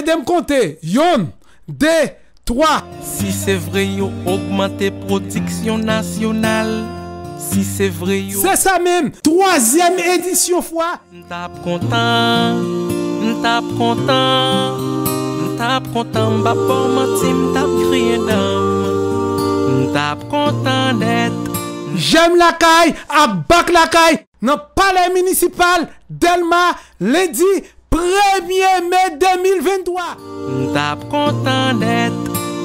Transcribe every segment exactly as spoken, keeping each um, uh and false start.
Kite m konte, yonn, de, twa. Si se vre yo ogmante pwodiksyon nasyonal, si se vre yo... Se sa menm, twazyèm edisyon fwa. M t ap kontan, m t ap kontan, m t ap kontan, m p ap ba w manti, m t ap kriye dan m. M t ap kontan nèt. Jèm Lakay ap bak lakay nan Palè Minisipal Dèlma, lendi premye me de mil venntwa. M t ap kontan nèt,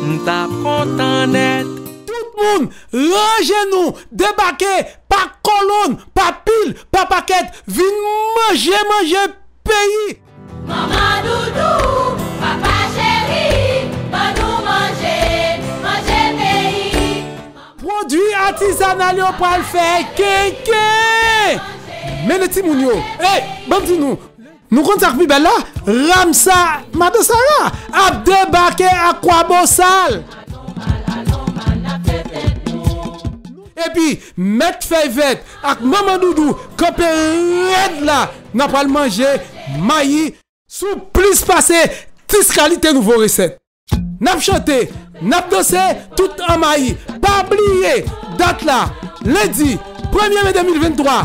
m t ap kontan nèt. Tout moun, ranje nou, debake, pa kolonn, pa pil, pa pakèt, vin manje, manje peyi. Manman doudou, papa cheri, ban nou manje, manje peyi. Pwodui atizanal yo pral fè kenken. Men timoun yo, ey, ban m di nou, nou konn sa k pi bèl la? Ramsa, madan Sara, ap debake ak kwabosal. Epi, mèt fèy vèt ak manman doudou kanpe rèd la, n a pral manje mayi sou plis pase dis kalite nouvo resèt. N ap chante, n ap danse, tout an mayi. Pa bliye dat la, lendi premye me de mil venntwa,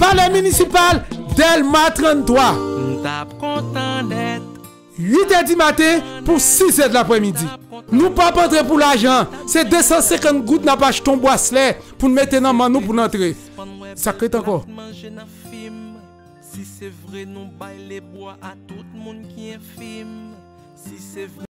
Palè Minisipal Dèlma tranntwa. M t ap kontan nèt. Uit è di maten pou sis è d laprèmidi. Nou p ap antre pou lajan, se de san senkant goud n ap achte yon bwaslè pou n mete nan men nou pou n antre. Sa k ret ankò? Si se vre nou bay lebwa a tout moun ki enfim, si se vre